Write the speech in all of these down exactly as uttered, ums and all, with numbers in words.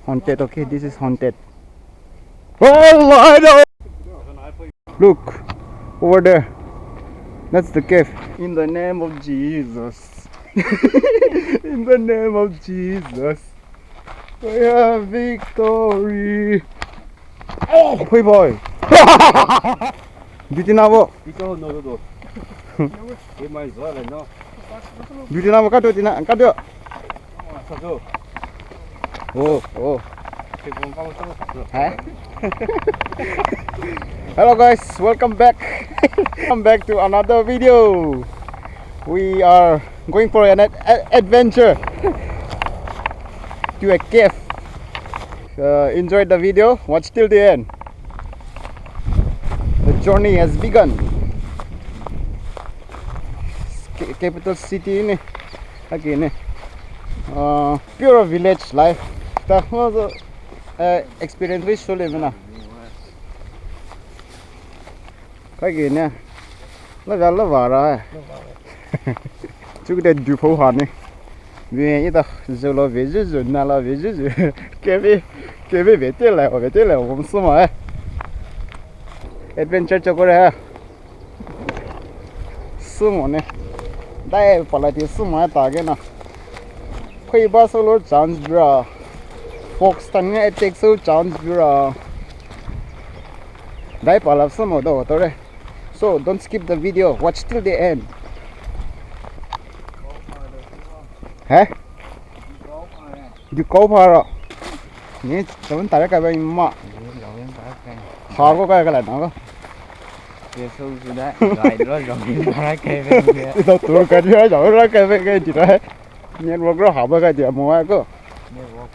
Haunted, okay, this is haunted. Oh, I know. Look, over there. That's the cave. In the name of Jesus. In the name of Jesus. We have victory. Oh, hey boy. Duty na bo. Ito no do. Ke mai zo le no. Duty na bo ka duty na ka do. Sa zo. Oh, oh. Ke bon ka zo. Huh? Hello guys, welcome back. Welcome back to another video. We are going for an ad- ad- adventure to a cave. Uh, enjoy the video, watch till the end. The journey has begun. Ca- capital city ni, again ni. Uh, pure village life. Ta ho zo, uh, experience we shole mena. Kage ne. La ga la vara. Chukde du pho ha ne. Ve ita zo lo ve zu zu na lo ve zu zu. Keve keve ve te la ve te la wo suma eh. Adventure chakore ha. Sumo ne. Dai pala ti sumo ta ge na. Khoi ba solo chance bra. Fox tan nge attack so chance bra. Dai pala sumo do to re. So don't skip the video. Watch till the end. Huh? Di kau phara. Ni, jawan tare ka ba ma. Hago ka ka la na. Ke so sudah. Guide lo jawan tare ka ba. Ito tour guide lo jawan tare ka ba ke di ra. Network lo haba ka di mo ko. Network.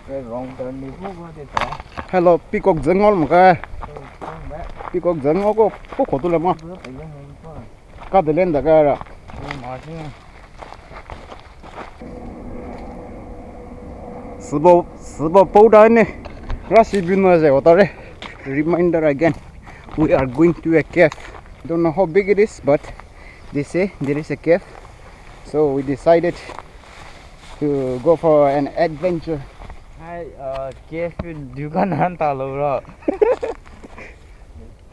Wrong turn ni ko ba de ta. Hello, peacock jengol mo ka. Peacock jengol ko ko ko tu le ma. Ka de len da ka ra. Sübo, sübo powder ne. Rashi bino je otare. Reminder again. We are going to a cave. Don't know how big it is, but they say there is a cave. So we decided to go for an adventure. Hai, uh, cave dukan han ta lo ra.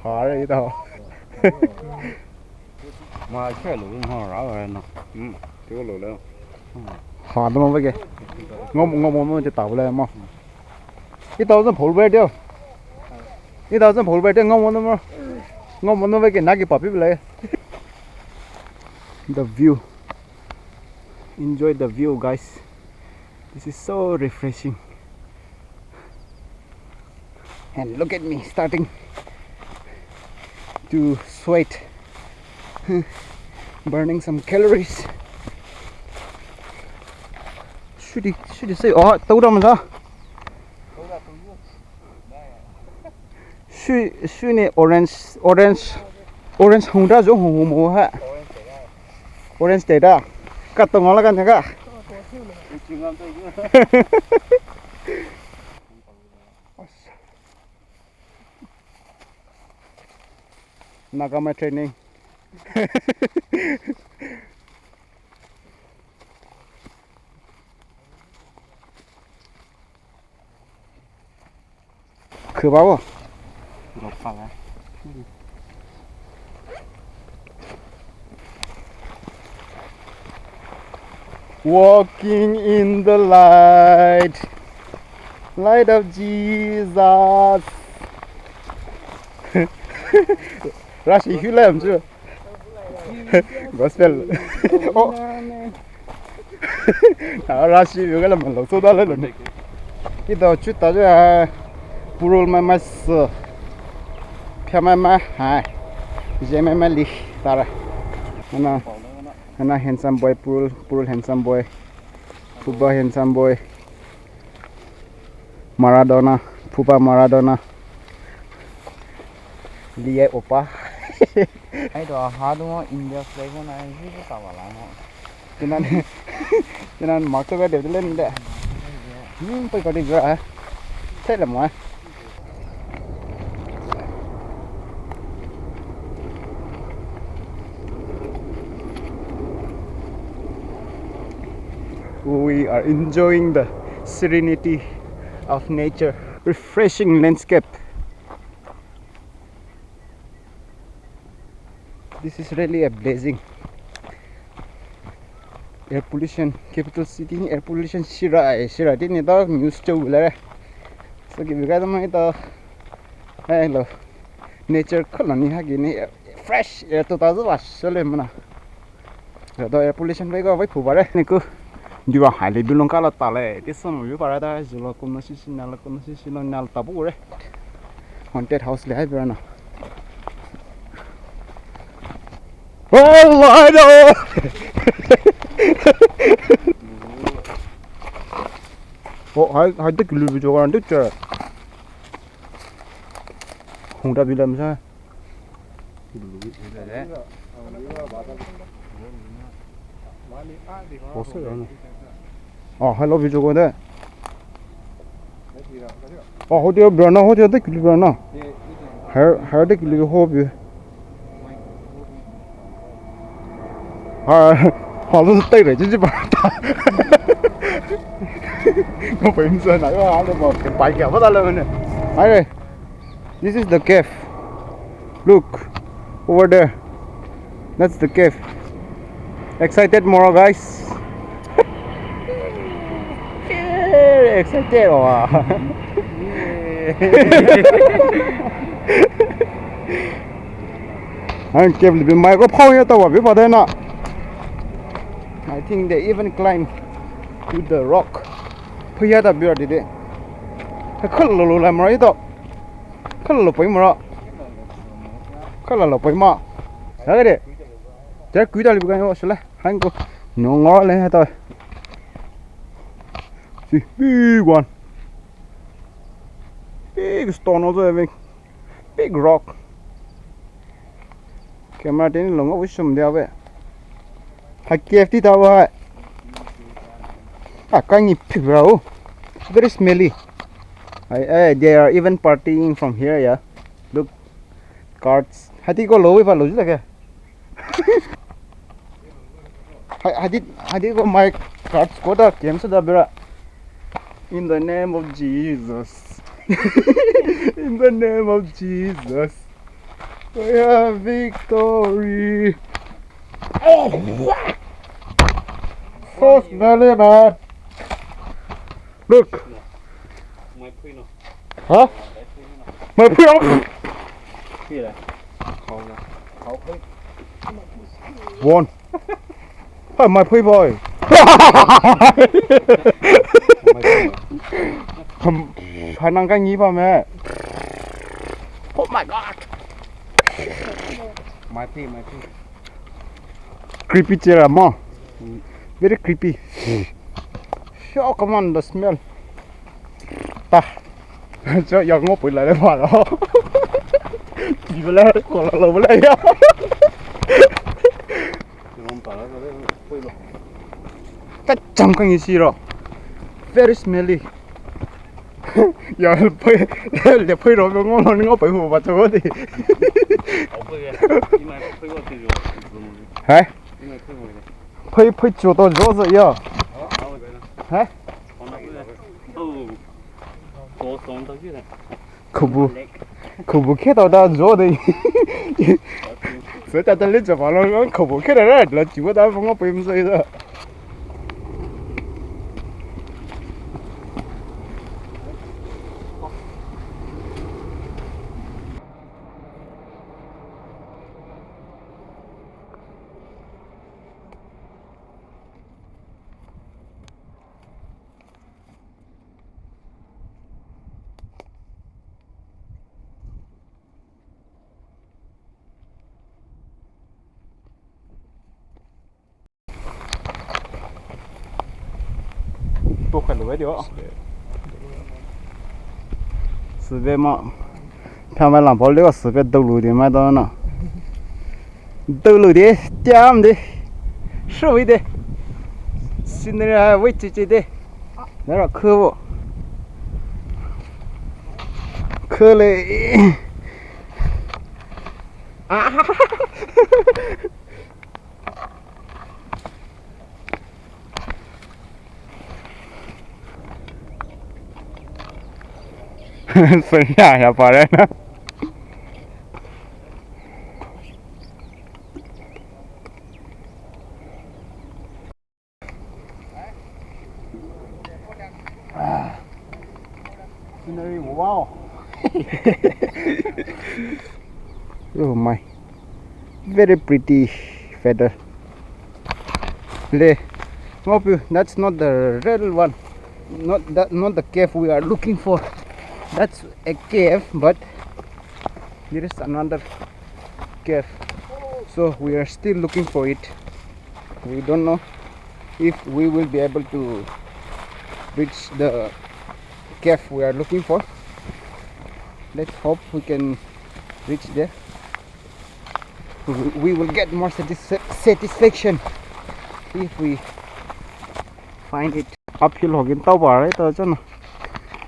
Hare ito. Ma che lo no ra ra no. Hmm, che lo le. Ha no mo ke. Ngo ngo mo mo che ta le mo. Eight thousand full bed yo. Eight thousand full bed ngo mo no mo. Ngo mo no ke na ke papi le. The view. Enjoy the view, guys. This is so refreshing. And look at me starting to sweat, burning some calories. Should I, should I say, oh, tau da ma da. Shui, shui ne orange, orange, orange hung da jo hung hung mo ha. Orange te da. Ka to ngala ka ne ka. Naga ma training. Khüba wo. Walking in the light, light of Jesus. Rashi hula yam chu. Gospel. Oh. Ah, rashi view ka la man lo so da le lo ne. Ito chu ta ja purul mai mai se. Phya mai mai hai. Je mai mai li tara. Ana, ana handsome boy, purul, purul handsome boy. Phuba handsome boy. Maradona, phuba Maradona. Liye opa. Ai to ha to India flag mo na ji ko ta wala mo. Tinan, tinan mark to ga de le de. Hmm, poi ko de ga. Thai la mo. We are enjoying the Serenity of nature, refreshing landscape. This is really a blessing. Air pollution, capital city air pollution sira, sira di ni ta news chou la re. So ki biga ta mai ta, hello, nature khala ni ha ki ni fresh air to ta zo ba sele mana. Rado air pollution bai ko bai phu bare ni ku. Diwa hai le bilong kala ta le. Ti son view para da jilo kumno si si nala kumno si si lo nala ta bu re. Haunted house le hai bra na. Oh, I know. Oh, hai hai de kilu bi jogan de cha. Hung da bilam sa. Oh, hello, video ko de. Oh, hotel brana, hotel de kili brana. Har har de kili ho bi. Ha ha lo tai re ji ba ta. Ko pe mi sa na yo ha lo mo bai kya ba ta lo ne. Hai re. This is the cave. Look over there. That's the cave. Excited more, guys. Very excited. Wow. And cave libi mai ko phao ya ta wa bi pa de na. I think they even climb to the rock. Phaya ta bi de. Ha khal lo lo la mara ito. Khala lo poi mara. Khala lo poi ma. Hagade. Te kui ta li bukan yo sele. Hanko. No ngor le ha ta. See, big one. Big stone also having. Big rock. Camera teni longo wisum dia be. Ha K F T tower hai. Ah, kangi phi bra o. Very smelly. Hai, eh, they are even partying from here, yeah. Look, cards. Hati ko lo wi pa lo ji ta ke. Hai, hati, hati ko my cards ko ta game sa da bra. In the name of Jesus. In the name of Jesus. We have victory. Oh, what? So smelly, man. Look. Huh? My pee. One. Hey, my pee boy. Hmm, hai nang ka ngi pa me. Oh my God. My pee, my pee. Creepy chair mo. Very creepy. So come on, the smell. Ta. Cho yang ngo pui la le pa lo. Ki bela ko la lo bela ya. Ka chang ka ngi si ro. Very smelly. Ya, pui, le pui ro ngo lo ngo pui hu ba cho de. Hai. Pui pui cho to jo zo ya. Hai. Khubu, khubu khe tao ta zo de. Sü ta ta le cha pa lo, khubu khe ra ra la chi wa ta ngo pe msa da. Sübe ma, pha ma lang pao le sübe dou lu de ma da na. Dou lu de, tiam de, shui de. Scenery hai wei chi chi de. Na ra khu bo. Khu le. Ah. Sanya ya pare na. Ah. Scenery, wow. Oh my. Very pretty feather. Le, ngao pu, that's not the real one. Not that, not the cave we are looking for. That's a cave, but there is another cave. So we are still looking for it. We don't know if we will be able to reach the cave we are looking for. Let's hope we can reach there. We, we will get more satis-, satisfaction if we find it. Uphill hogin tao ba re ta chana.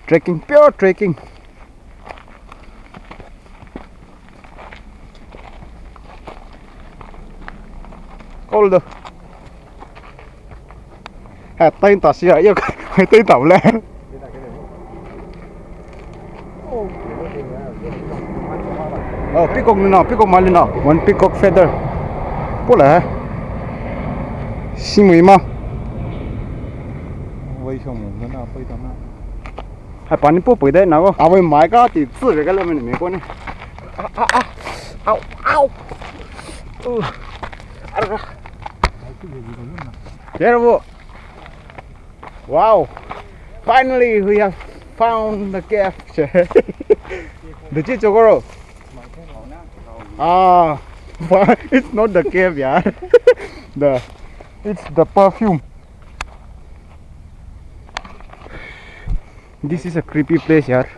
Trekking, pure trekking. Cold. Ha, tai ta sia, yo, hai tai ta le. Oh, peacock ni na, peacock mali na, one peacock feather. Pula, ha? Simui ma. Wai song na, pai ta na. Hai pani po pui dai na ko. Awai mai ka ti tsu re ka le me me ko ne. Ah, ah, ah. Ow, ow. Uh. Ara. Careful. Wow. Finally, we have found the cave. The chichokoro. Ah, it's not the cave, yeah. The, it's the perfume. This is a creepy place, yaar.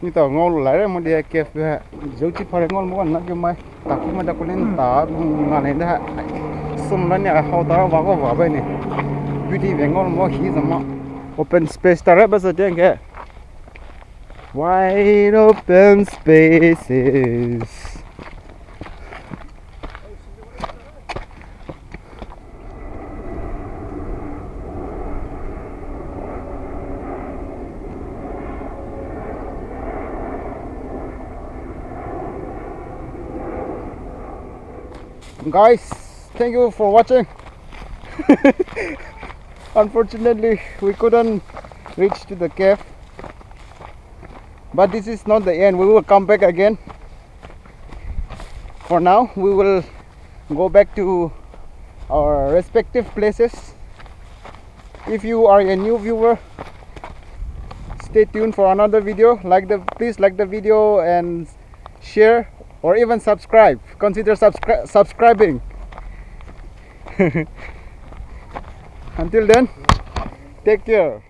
Ni ta ngao lai re mo de cave ha. Zouchi phare ngao mo na ke mai. Ta ku ma da ku len ta nga len da. Sum la ni a hao ta wa ko wa ba ni. Beauty ve ngao mo hi zama. Open space ta re ba sa de ke. Wide open spaces. Guys, thank you for watching. Unfortunately, we couldn't reach to the cave. But this is not the end. We will come back again. For now, we will go back to our respective places. If you are a new viewer, stay tuned for another video. Like the, please like the video and share or even subscribe. Consider subscri-, subscribing. Until then, take care.